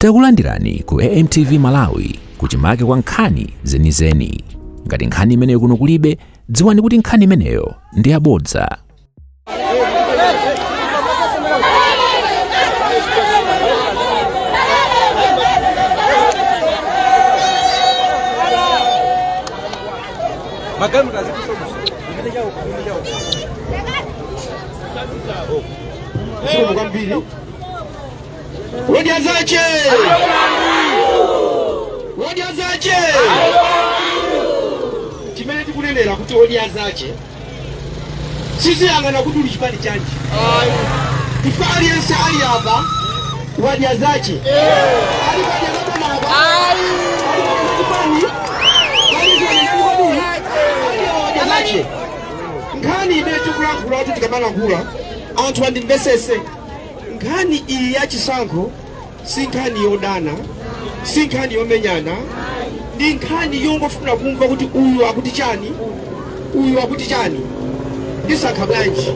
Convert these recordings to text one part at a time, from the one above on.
Takulandirani ku AMTV Malawi, kuchimake kwa nkhani zenizeni. Ngati nkhani imeneyo kuno kulibe, dziwani kuti nkhani imeneyo ndi yabodza. Zikomo kwambiri. Odya zache! Odya zache! Chimene tikunenera kuti odya zache siziyang'ana kuti uli chipani chanji. Chifukwa aliyense ali apa wadya zache. Ali wadya zaboma apa. Ali wadya chipani. Ali wadya kodi. Ali wadya zache. Nkhani imene tikulankhula kuti tikamalankhula anthu andimvesese. Nkhani iyi ya chisankho si nkhani yodana, si nkhani yomenyana, ndi nkhani yongofuna kumva kuti uyu akuti chani, uyu akuti chani, ndisankha bwanji.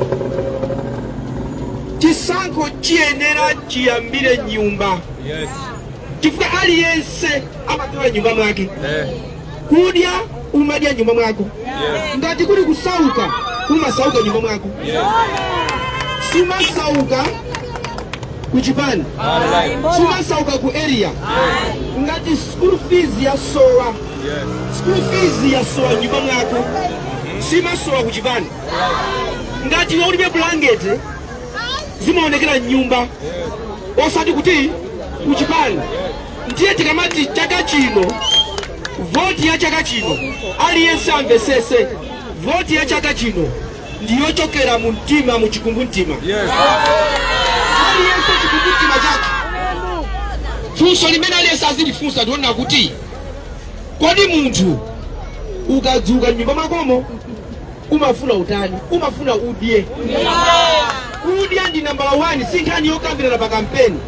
Chisankho chiyenera chiyambire nyumba, chifukwa aliyense amadziwa nyumba mwake. Kudya umadya nyumba mwako, ngati kuli kusauka umasauka nyumba mwako, sumasauka kuchipani, sumasauka ku area. Ngati school fees yasowa, school fees yasowa nyumba mwako, simasowa kuchipani. Ngati iwe ulibe bulangeti zimaonekera mnyumba, osati kuti kuchipani. Ndiye tikamati chaka chino, voti ya chaka chino, aliyense amvesese, voti ya chaka chino ndiyochokera mu mtima, mu chikumbumtima. Aliyense chikumbumtima chake, funso limene aliyense azilifunsa ndiona kuti kodi munthu ukadzuka mnyumba mwakomo umafuna utani? Umafuna udye. Kudya ndi nambala 1, si nkhani yokambirana pa kampeni.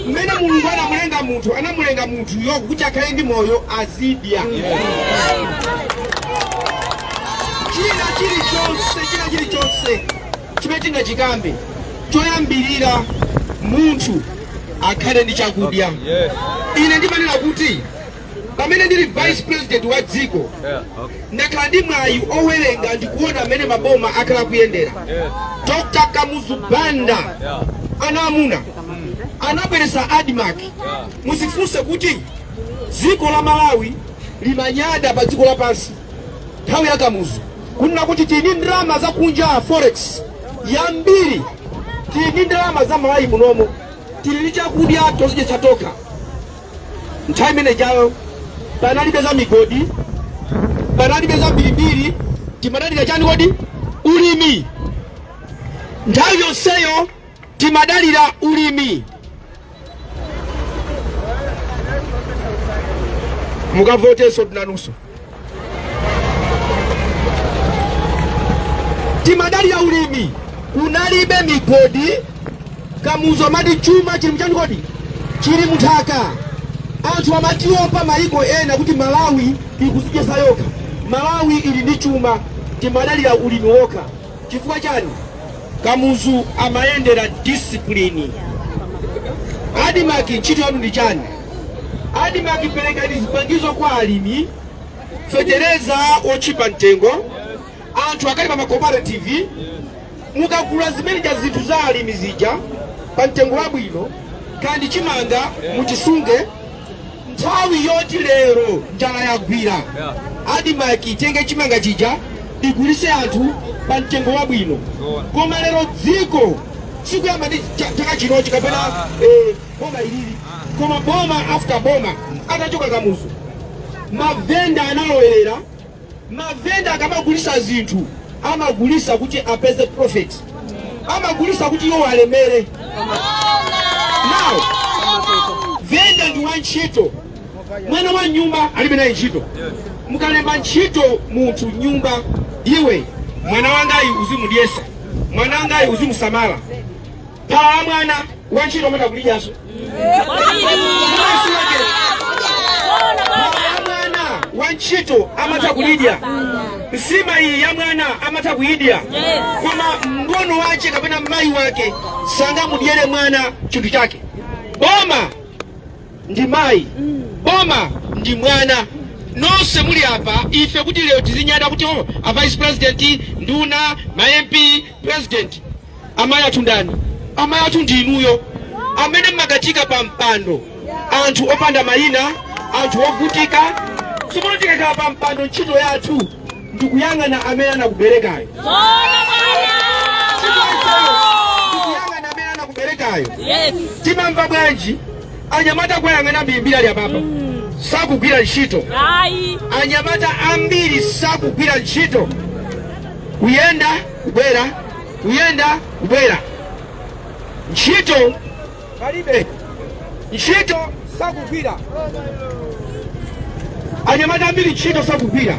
Mmene Mulungu anamulenga munthu, anamulenga munthuyo kuti akhale ndi moyo azidya. China chilichonse, china chilichonse chimene tingachikambe, choyambirira munthu akhale ndi chakudya. Ine ndimanena kuti pamene ndili vice president wa dziko, ndakhala ndi mwayi owerenga ndikuona mmene maboma akhala kuyendera. Dr Kamuzu Banda, ana amuna, anabweretsa ADMARC. Muzifunse kuti dziko la Malawi limanyada pa dziko lapansi nthawi ya Kamuzu, kunena kuti tili ndi ndalama zakunja, forex yambiri, tili ndi ndalama za Malawi munomo, tili ndi chakudya tozidyetsa tokha. Nthawi imene ijayo panalibe za migodi, panalibe za mbirimbiri. Timadalira chani kodi? Ulimi. Nthawi yonseyo timadalira ulimi. Mukavotenso tinanunso. Timadalira ulimi, kunalibe migodi. Kamuzu amati chuma chili mchani kodi? Chili munthaka. Anthu amatiopa maiko ena kuti Malawi ikuzidyesa yokha, Malawi ili ndi chuma. Timadalira ulimi wokha. Chifukwa chani? Kamuzu amayendera discipline. ADMARC, ntchito yanu ndi chani? ADMARC, perekani zipangizo kwa alimi, fetereza otchipa mtengo, anthu akali pa ma cooperative. Mukagula zimene ja zinthu za alimi zija pa mtengo wabwino, kandi chimanga muchisunge nthawi yoti lero njala yagwira, ADMARC itenge chimanga chija igulise anthu pa mtengo wabwino. Koma lero dziko sikuyamba ndi chaka chinochi kapena boma ilili, koma boma after boma. Atachoka Kamuzu, mavenda analowerera. Mavenda akamagulisa zinthu amagulisa kuti apeze profit, amagulisa kuti iwo alemere. Now venda ndi wantchito, mwana wa nyumba alibe naye ntchito. Mukalemba ntchito munthu nyumba, iwe mwana wangayi uzimudyesa, mwana wangayi uzimusamala. Phala la mwana wantchito amatha kulidyaso. Phala la mwana wantchito amatha kulidya, nsima iyi ya mwana amatha kuyidya, koma mng'ono wache kapena mayi wake sangamudyere mwana chinthu chake. Boma Ndi mayi, boma ndi mwana. Nonse muli apa, ife kuti lero tizinyada kuti, oh, a vice president, nduna, ma MP, president, amayi athu ndani? Amayi athu ndi inuyo amene mmakatika pa mpando anthu opanda mayina, anthu ovutika. Tsopano tikakhala pa mpando, ntchito yathu ndikuyang'ana amene anakuberekayo. Ndikuyang'ana amene anakuberekayo. Timamva bwanji anyamata kwayang'ana mbirimbiri ali apapa sakugwira ntchito? Ayi. Anyamata ambiri sakugwira ntchito, kuyenda kubwera, kuyenda kubwera, ntchito palibe, ntchito sakugwira. Anyamata ambiri ntchito sakugwira.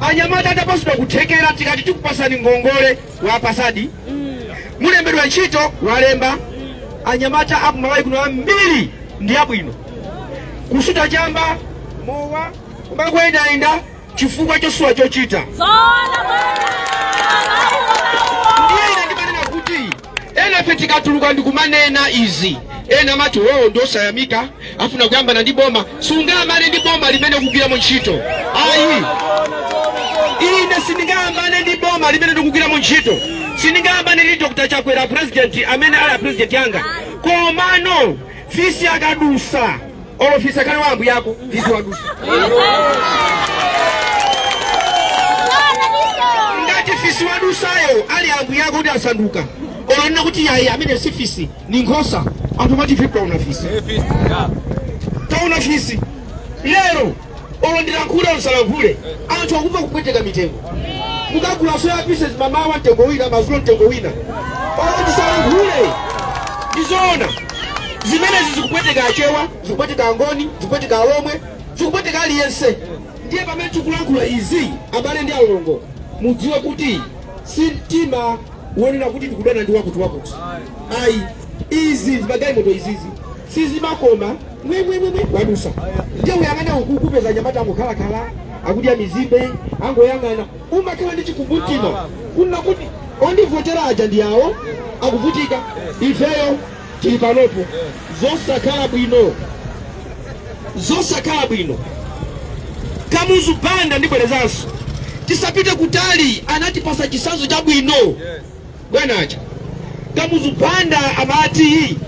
Anyamata atapasidwa kuthekera, tikati tikupasani ngongole, wapasadi, mulembedwa ntchito, walemba. Anyamata akumalawi kuno ambiri ndi abwino, kusuta chamba, mowa, kumakuyendayenda chifukwa chosowa chochita. Zoona bwana. Ndiye ine ndimanena kuti ena ife tikatuluka ndikumanena izi, ena amati, "Wowo ndiosayamika, afuna kuyambana ndi boma." Sungayambane ndi boma limene ukugwiramo ntchito, ayi. Ine sindingayambane ndi boma limene ndikugwiramo ntchito, sindingayambane ndi Dr Chakwera, president amene ali a president yanga. Komano fisi akadusa, olo fisi akhale wa ambuye yako, fisi wadusa. Ngati fisi wadusayo ali ambuye yako kuti asanduka, olo nena kuti yayi, amene si fisi ni nkhosa, anthu amati ife taona fisi, taona fisi. Lero olo ndilankhule ndisalankhule, anthu akumva kupweteka mitengo. Mukagula soya pieces mamawa mtengo wina, madzulo mtengo wina. Olo ndisalankhule, ndizoona zimenezi zikupweteka Achewa, zikupweteka Angoni, zikupweteka Alomwe, zikupweteka aliyense. Ndiye pamene tikulankhula izi, abale ndi alongo, mudziwe kuti si mtima wonena kuti tikudana ndi wakuti wakuti, ayi. Izi zimagalimoto izizi sizimakoma mwemwemwemwe wadusa. Ndiye uyang'ane uku, kupeza anyamata angokhalakhala akudya mizimbe, angoyang'ana. Umakhala ndi chikumbumtima kunena kuti ondivotera aja ndi awo akuvutika, ifeyo tili panopo. Zosakhala bwino, zosakhala bwino. Kamuzu Banda, ndibwerezanso, tisapite kutali, anatipasa chitsanzo chabwino bwanacha. Kamuzu Banda amati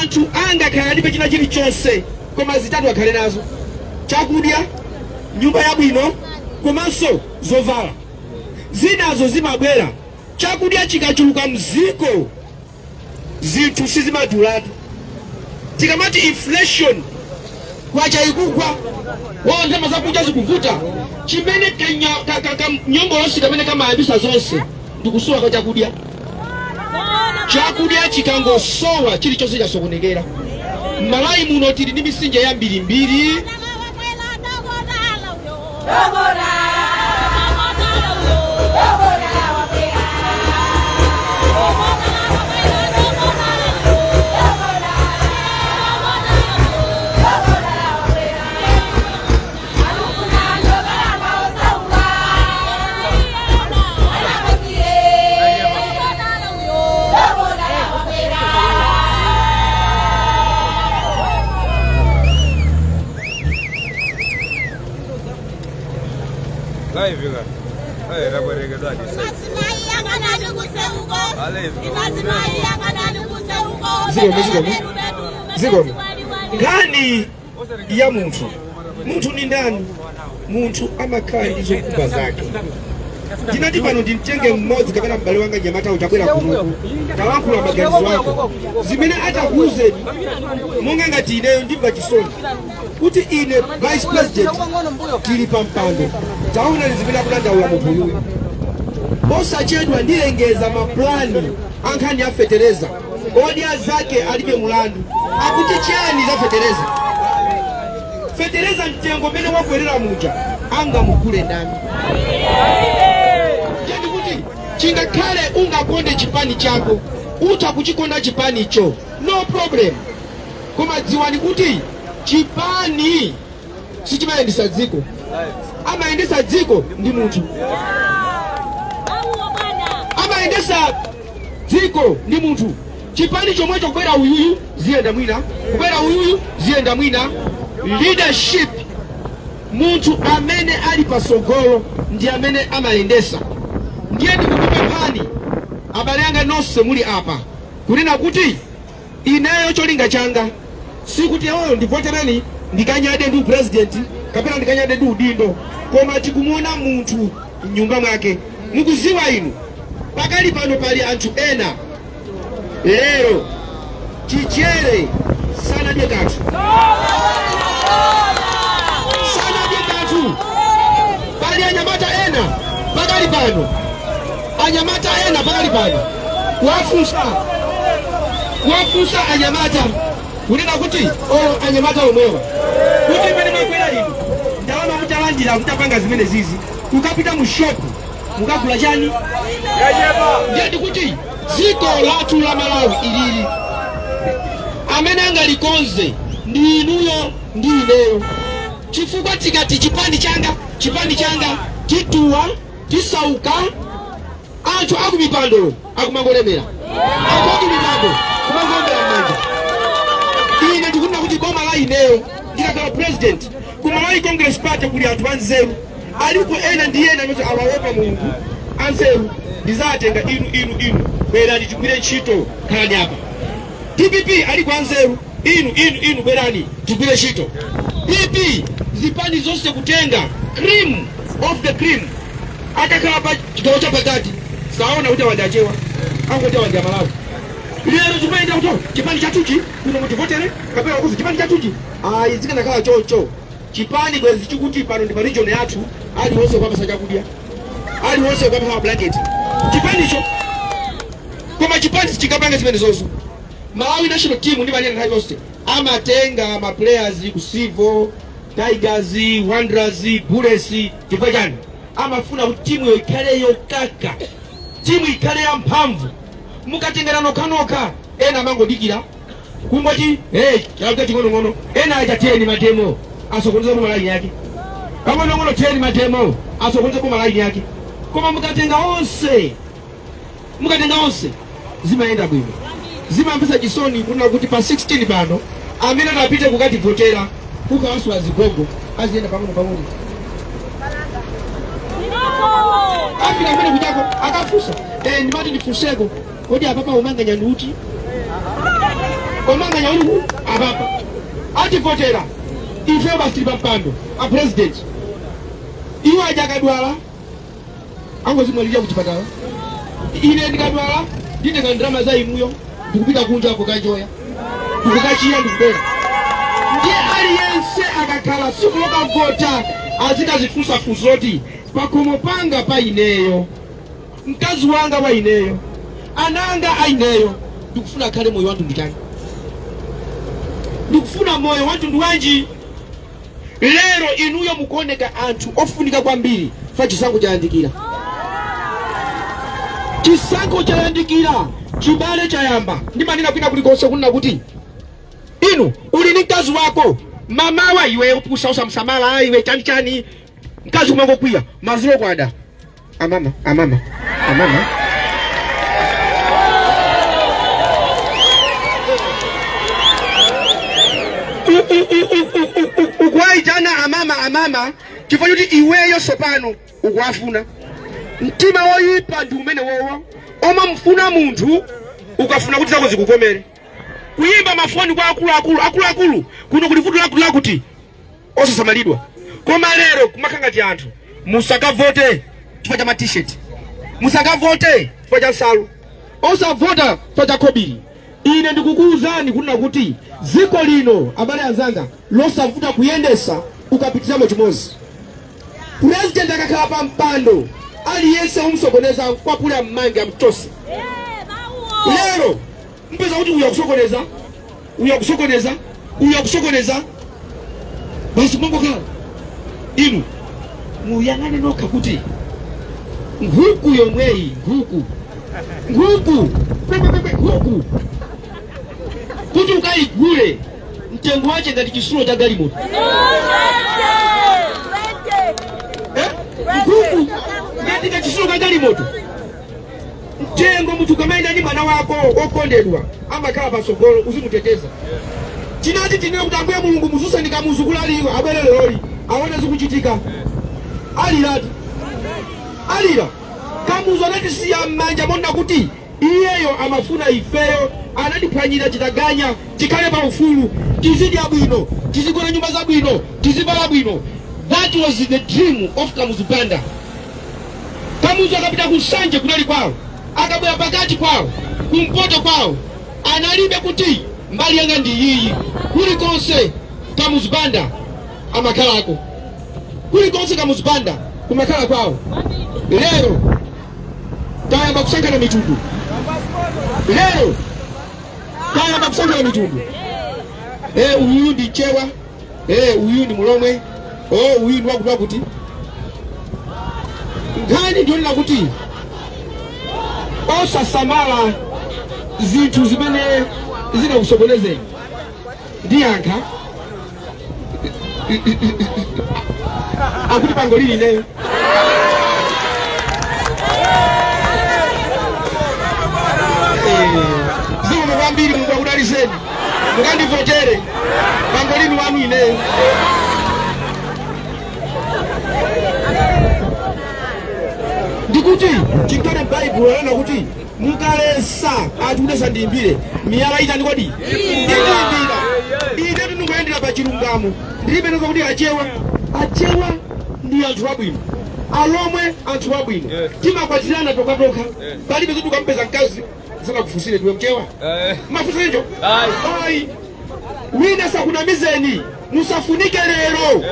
anthu anga akhala alibe china chilichonse, koma zitatu akhale nazo: chakudya, nyumba yabwino, komanso zovala. Zinazo zimabwera. Chakudya chikachuluka mziko, zinthu sizimadulatu. Tikamati inflation, kwacha ikugwa, wawo ndalama zakunja zikuvuta, chimene kanyongolosi kamene kamayambisa zonse ndikusowa kwa chakudya. Chakudya chikangosowa, chilichonse chasokonekera. M'Malawi muno tili ndi mitsinje yambirimbiri. Live ka. Eh, rabwerekedwa Zikomo, zikomo. Zikomo. Nkhani ya munthu, munthu ni ndani? Munthu amakhala ndi zokhumba zake. Ndinati pano ndimtenge mmodzi kapena m'bale wanga nyamata utabwera kunoku, talankhula maganizo ako zimene atakuuzeni. Monga ngati ineyo ndimva chisoni kuti ine vice president tili pa mpando, taona zimene akudandaula munthu uyuyu. Posachedwa ndilengeza maplani ankhani ya fetereza. Odya zake alibe mulandu akuti chani za fetereza? Fetereza mtengo umene wakwerera muja, angamugule ndani? Ndiye ndikuti chingakhale ungakonde chipani chako, utha kuchikonda chipanicho, no problem, koma dziwani kuti chipani sichimayendesa dziko. Amayendesa dziko ndi munthu, amayendesa dziko ndi munthu. Chipani chomwecho, kubwera uyuyu ziyenda mwina, kubwera uyuyu ziyenda mwina. Leadership, munthu amene ali pasogolo ndi amene amayendesa. Ndiye ndikukupemphani abale anga nonse muli apa kunena kuti ineyo cholinga changa sikuti oyo ndivotereni ndikanyade ndi president kapena ndikanyade ndi udindo, koma tikumuona munthu mnyumba mwake. Mukuziwa inu, pakali pano pali anthu ena lero chichere sanadye kanthu, sanadye kanthu. Pali anyamata ena pakali pano, anyamata ena pakali pano, kuwafunsa, kuwafunsa anyamata kunena kuti olo anyamata omwewa kuti imene mwakwera inu ndalama mutalandira, mutapanga zimene zizi, kukapita mu shopu mukagula chani? Ndiye ndikuti dziko lathu la Malawi ilili, amene angalikonze ndi inuyo ndi ineyo, chifukwa tikati chipani changa, chipani changa, tituwa, tisauka. Anthu akumipando akumangolemera, anthu akumipando kumangombera m'manja. Ine ndikunena kuti boma la ineyo ndikakhala president, ku Malawi Congress Party kuli anthu anzeru, aliko ena ndi ena amene awaopa Mulungu, anzeru. Ndizatenga inu, inu, inu, bwerani tigwire ntchito, khalani apa. DPP aliko anzeru, inu, inu, inu, bwerani tigwire ntchito. PP, zipani zonse kutenga cream of the cream. Akakhala pa chigawo chapakati saona kuti awandi Achewa, angoti awandi Amalawi. Lero chimayenda kuti chipani chathuchi kuno mutivotere kapena kuti chipani chathuchi. Ayi, zikanakhala choncho chipani bwezi chikuti pano ndi pa region yathu, aliwonse kukapasa chakudya, aliwonse kukapasa blanket chipanicho. Koma chipani sichingapanga zimene zozo. Malawi national team, ndi manena nthawi zonse, amatenga ma players ku Civo, Tigers, Wanderers, Bullets. Chifukwa chani? Amafuna kuti timu ikhale yokaka, timu ikhale yamphamvu. Mukatengera nokhanokha, ena amangodikira kungoti hey, chalakuta ching'onong'ono. Ena aja tiyeni mademo, asokoneza boma laini yake pang'onong'ono, tiyeni mademo, asokoneza boma laini yake. Koma mukatenga onse, mukatenga onse, zimayenda bwino. Zimamvetsa chisoni kunena kuti pa 16 pano amene atapite kukativotera kukawasula azigogo aziyenda pang'ono pang'ono, afika amene kuchako akafunsa, ndimati ndifunseko, kodi apapa umanganya ndi umanganya uli ku apapa ativotera ife basi tili pa mpando a president, iwo aja akadwala angozimwalirira kuchipatala. Ine ndikadwala nditenga ndalama za inuyo ndikupita kunja kukanjoya, ndikukachiya, ndikubera. Ndiye aliyense akakhala tsiku lokavota azikazifunsa funso loti pakhomo panga pa ineyo, mkazi wanga wa ineyo, ananga a ineyo, ndikufuna akhale moyo wa mtundu chani? Ndikufuna moyo wa mtundu wanji? Lero inuyo mukuoneka anthu ofunika kwambiri fa chisankho chayandikira, chisankho chayandikira, chibale chayamba. Ndimanena kwina kulikonse kunena kuti inu uli ndi mkazi wako, mamawa iwe upusa, usamsamala iwe, chani chani, mkazi kumangokwiya, madzulo kwada, amama, amama, amama. Ukuwayitana amama, amama, chifukwa choti iweyo sopano ukuwafuna. Mtima woyipa ndi umene wowo omamfuna munthu ukafuna kuti zako zikukomere, kuyimba mafoni kwa akuluakulu, akuluakulu kuno kuti vuto lakuti lakuti osasamalidwa. Koma lero kumakhala ngati anthu musakavote chifukwa cha ma T-shirt, musakavote chifukwa cha nsalu, osavota chifukwa cha khobiri. Ine ndikukuwuzani kunena kuti dziko lino, abale anzanga, losavuta kuyendesa ukapitiramo chimodzi. President akakhala pa mpando, aliyense umsokoneza mkwapule, mmange, amchose. Lero mpeza kuti uyu akusokoneza, uyu akusokoneza, uyu akusokoneza, basi kumangokhala. Inu muyang'ane nokha kuti nkhuku yomweyi, nkhuku, nkhuku kwekwekwekwe, nkhuku kuti ukayigule mtengo wache ngati chisulo cha galimoto, eh? Nkhuku ngati kachisulo ka galimoto mtengo. Munthu ukamayenda ndi mwana wako wokondedwa Amakhala patsogolo, uzimuteteza. Tinati tinene kuti Ambuye Mulungu mudzuseni Kamuzu kulaliko, abwere leroli aone zikuchitika. Aliratu, alira. Kamuzu anatisiya m'manja monena kuti iyeyo amafuna ifeyo, anatiphwanyira chitaganya, tikhale pa ufulu, tizidya bwino, tizigona nyumba zabwino, tizivala bwino. That was the dream of Kamuzu Banda. Kamuzu akapita ku Nsanje kunali kwawo, akabwera pakati kwawo, kumpoto kwawo, analibe kuti mbali yanga ndi iyi. Kulikonse Kamuzu Banda amakhalako, kulikonse Kamuzu Banda kumakhala kwawo. Lero tayamba kusankhana mitundu, lero tayamba kusankhana mitundu. Uyu ndi Chewa, uyu ndi Mulomwe, oh, uyu ndi wakuti wakuti. Nkhani ndionena kuti osasamala zinthu zimene zinakusokonezeni. Ndiyankha akuti pangolini ineyo. Zikomo kwambiri, Mulungu akudalitseni, mukandivotere pangolini wanu ineyo. Ndikuti chinkana Baibulo lanena kuti mukalesa anthu kuti asandiyimbire miyala itani kodi? Indiyimbira. Ine ndingoyendera pa chilungamo, ndilibe nazo kuti Achewa. Achewa ndi anthu abwino, Alomwe anthu abwino. Timakwatirana tokatoka, palibe kuti ukampeza mkazi sanakufunsire ndiwe Mchewa. Mafunsenjo ayi, wina sakunamizeni, musafunike lero.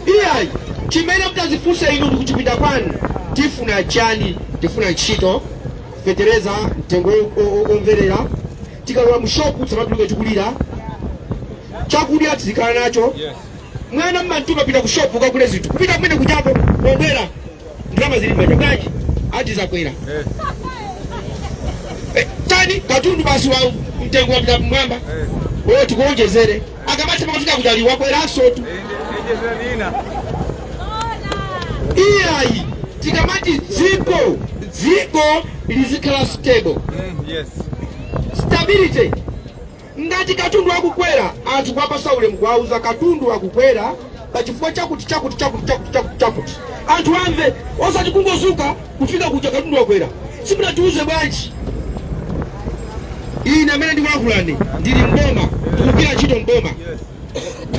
Iyayi, chimene mutazifunse inu ndikuchipinda kwanu, tifuna chani? Tifuna ntchito, fetereza mtengo omverera, tikalowa mushopu tisamatuluke tikulira, chakudya tizikhala nacho. Mwana mmamtuma, pita ku shopu ukagule zinthu, kupita kumene kuchapo, pobwera ndalama zili m'manja. Bwanji? Ati zakwera. Tani katundu basi wa mtengo wapita mmwamba, oyo tikuonjezere. Akamatha pakafika kuti ali wakweranso tu. Iyayi, tikamati dziko lizikhala stable, stability. Ngati katundu akukwera, anthu kuwapasa ulemu, kuwauza katundu akukwera pachifukwa chakuti chakuti chakuti chakuti chakuti chakuti, anthu amve, osati kungozuka kufika kuja katundu wakwera. Simunatiuze bwanji? Ine amene ndikulankhulani ndili mboma, ndikugwira ntchito mboma.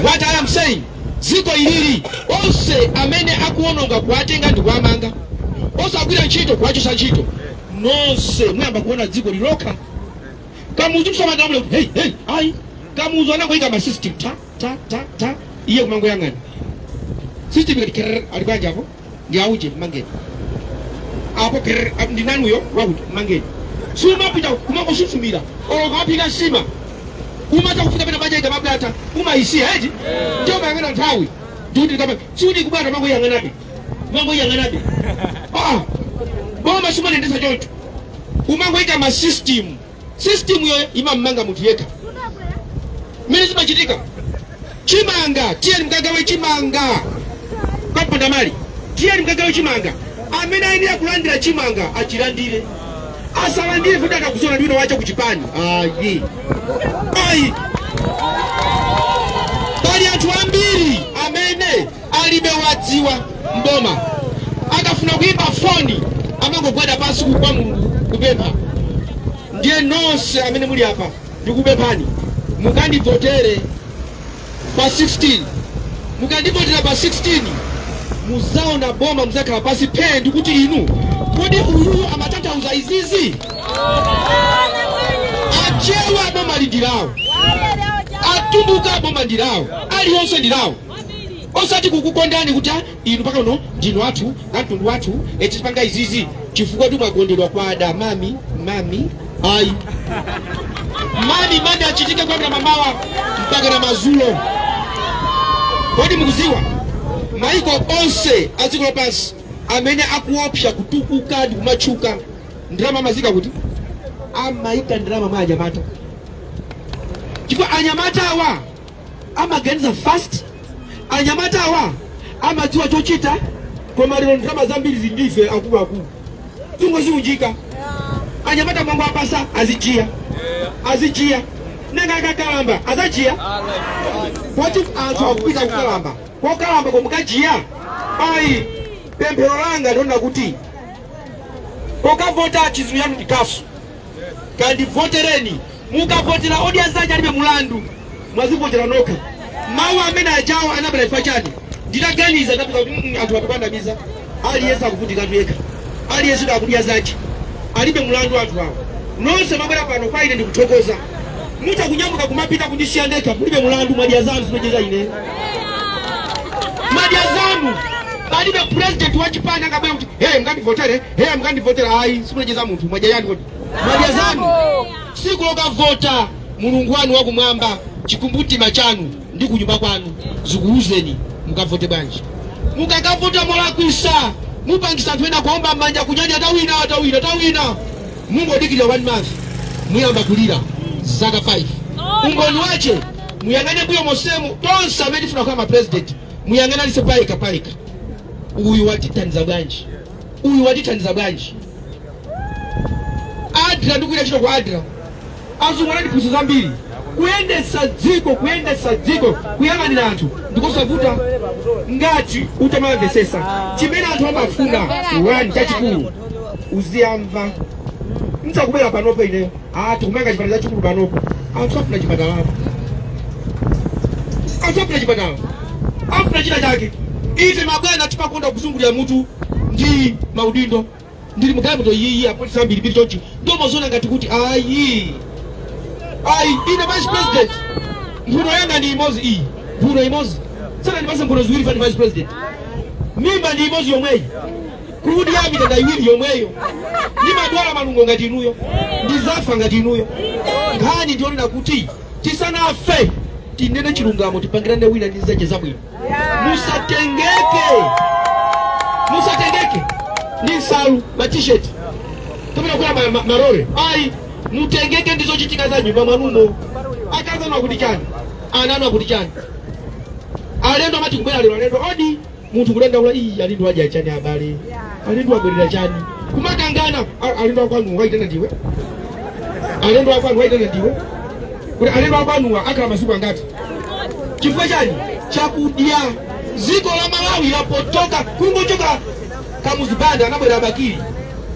What I am saying, dziko ilili onse amene akuwononga kuwatenga ndi kuwamanga, osagwira ntchito kuwachotsa ntchito. Nonse muyamba kuona dziko lilokha. Kamuzu kusamadamule kuti hey hey, ayi. Kamuzu anangoyika ma system ta ta ta ta, iye kumangoyang'ana system ikati krr, ali bwanji apo ndi auje mmangeni apo, krr, ndi nanuyo wakuti mmangeni. Sumapita kumangosusumira olo kumaphika nsima, umatha kufika pena paja ikamabwata umayisiya eti, ndiyo umayang'ana nthawi ndikuti kama sikuti kubwata mangoyang'anabe mangoyang'anabe. Ah, boma simanendesa choncho, umangoyika ma system. System yo imammanga munthu yekha. Mmene zimachitika, chimanga, tiyeni mukagawe chimanga kwa mali, tiyeni mukagawe chimanga. Amene ayenera kulandira chimanga achilandire, asalandire futi akakuzona ndi wina wacho kuchipani. Ayi, ayi, pali anthu ambiri amene alibe wadziwa mboma, akafuna kuimba foni amangogwada pansi kwa Mulungu kupempha. Ndiye nonse amene muli apa, ndikupemphani mukandivotere pa 16. Mukandivotera pa 16 muzaona boma, muzakhala pasi phe ndikuti inu, kodi uyuyu amatanthauza izizi? Achewa boma lindilawo, Atumbuka boma ndilawo, aliyonse ndilawo, osati kukukondani kuti ah, inu paka uno ndinu athu na mtundu wathu, etipanga izizi chifukwa timwakondedwa kwa ada mami mami. Ayi, mami mami achitike kuyambira mamawa mpaka na mazulo. Kodi mukuziwa maiko onse a dziko lapansi amene akuopsa kutukuka ndi kumatchuka, ndalama amazika kuti? Amayika ndalama mwa anyamata, chifukwa anyamata awa amaganiza fast, anyamata awa amadziwa chochita. Koma lero ndalama zambiri zili ndife akuluakulu, tingoziunjika. Anyamata mwangu apasa azijiya. Azijiya. Nanga akakalamba azajiya? Poti anthu akupita kukalamba, kokalamba komukajiya ayi. Pemphero langa ndionena kuti kokavota chizulu yanu ndikasu kandivotereni. Mukavotera Odya Zake Alibe Mulandu, mwazivotera nokha. Mawu amene ajawo anabwera chifukwa chani? Nditaganiza ndapeza kuti anthu atukandamiza, aliyense akuvutikatu yekha, aliyense akudya zache, alibe mulandu anthu awo. Nonse mabwera pano, kwa ine ndikuthokoza. Mutha kunyamuka kumapita kundisiya ndekha, mulibe mulandu, mwadya zanu, zimecheza ine madya zanu. Palibe president wa chipani akabwera kuti, "Hey, mkandivotere, hey, mkandivotere." Ayi, simunacheza munthu, mwadya yani kodi? Madya zanu. Tsiku lokavota, Mulungu wanu wakumwamba, chikumbumtima chanu ndi kunyumba kwanu zikuwuzeni mukavote bwanji. Mukakavota molakwisa, mupangisa anthu ena kuomba m'manja kunyanya, "Tawina, tawina, tawina." Mungodikirira one month, muyamba kulira zaka 5. Umboni wache, muyang'ane mbuyo mosemu, tonse amene tifuna kukhala mapresident, muyang'ane alise payekha payekha. Uyu watithandiza bwanji? Uyu watithandiza bwanji? ADRA, ndikuita ntchito ku ADRA, azungu anatiphunzitsa zambiri. Kuyendetsa dziko, kuyendetsa dziko, kuyang'anira anthu ndikosavuta ngati utamamvesesa chimene anthu amafuna. One, chachikulu, uziyamva. Mtsakubwera panopo ineyo, ah, tikumanga chipatala chachikulu panopo. Anthu afuna chipatalapo, anthu afuna chipatala, afuna china chake. Ife mabwana timakonda kuzungulira mutu ndi maudindo. Ndili mugalimoto iyi, apolisi ambirimbiri chonchi, ndomazona ngati kuti ayi, ayi. Ine vice president, mphuno yanga ndi imodzi iyi, mphuno imodzi. Sana ndipase mphuno ziwiri fani vice president. Mimba ndi imodzi yomweyi, kuti ya mitanda iwiri yomweyo. Ndimadwala malungo ngati inuyo, ndizafa ngati inuyo. Nkhani ndionena kuti tisanafe tinene chilungamo, tipangirane wina ndi nzeche zabwino. Musatengeke, musatengeke ndi nsalu, ma T-shirt kapena kula marore, ayi. Mutengeke ndi zochitika za nyumba mwanumo. Akazanu akuti chani? Ana anu akuti chani? Alendo amati kubwera lero, alendo odi munthu kudandaula, iyi alendo adya chani? Abale, alendo abwerera chani? Kumakangana. Alendo akwanu waitana ndiwe? Alendo akwanu waitana ndiwe? Kuti alendo akwanuwa akhala masiku angati? Chifukwa chani? Chakudya. Dziko la Malawi lapotoka kungochoka Kamuzu Banda, anabwera Abakili,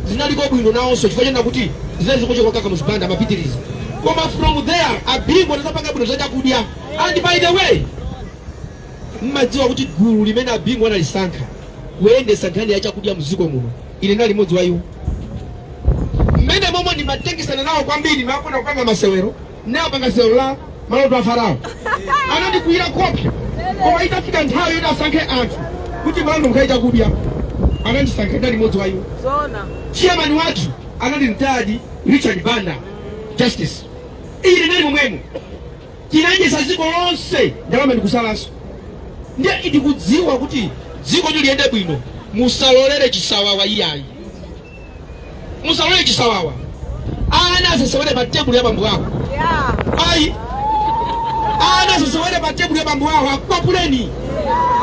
zinaliko bwino nawonso chifukwa chena kuti zinali zikuchoka kwa Kamuzu Banda, amapitiriza. Koma from there abingu anazapanga bwino za chakudya. And by the way, mmadziwa kuti gulu limene abingu analisankha kuyendesa nkhani ya chakudya mdziko muno, ine ndali mmodzi wa iwo. Mmene momwe ndimatengesana nawo kwambiri, ndimakonda kupanga masewero. Ndinapanga sewero la Maloto a Farao, anandikwiyira kopya. Koma itafika nthawi yoti asankhe anthu kuti malando mukhale chakudya, anandisankha, ndali mmodzi wa iwo. Zona. Chairman wathu anali retired Richard Banda, justice. Ine ndali momwemo, tinadyesa dziko lonse ndalama ndikusalanso. Ndiye ndikudziwa kuti dziko liyende bwino, musalolere chisawawa iyayi, musalolere chisawawa. Ana asasewere pa tebulo ya bambo ako, ayi. Ana asasewere pa tebulo ya bambo awo, akwapuleni,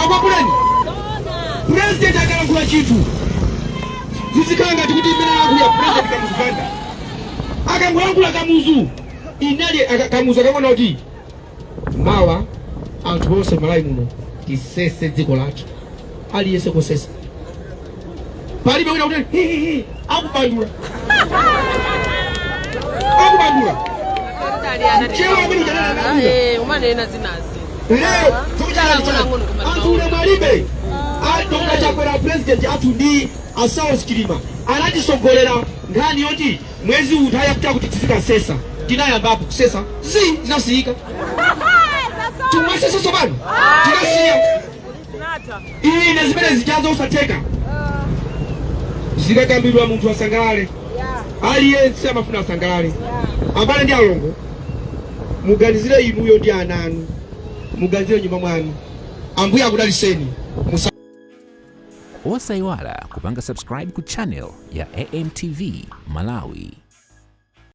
akwapuleni. President akalankhula chinthu, zizikhala ngati kuti imene alankhula President Kamuzu Banda. Akangolankhula Kamuzu, inali Kamuzu akakuona kuti mawa anthu onse Malawi muno tisese dziko lathu, aliyense kusesa, palibe wina kuti hihihi, akubandula, akubandula. Mchewa amene ujanena. Eh, umanena zinazi. Lero tikuchana anthu ulemu alibe. Dr. Chakwera, president athu, ndi a Saulos Chilima anatisogolera nkhani yoti mwezi utha yakuta kuti tizikasesa. Tinayambapo kusesa, zi zinasiyika. Timasesa tsopano, tinasiya. Ine zimene zijazo usatheka, zikakambidwa munthu asangalale. Aliyense amafuna asangalale. Abale ndi alongo, muganizire inuyo ndi ana anu, muganizire nyumba mwanu. Ambuye akudaliseni. Osayiwala kupanga subscribe ku channel ya AMTV Malawi.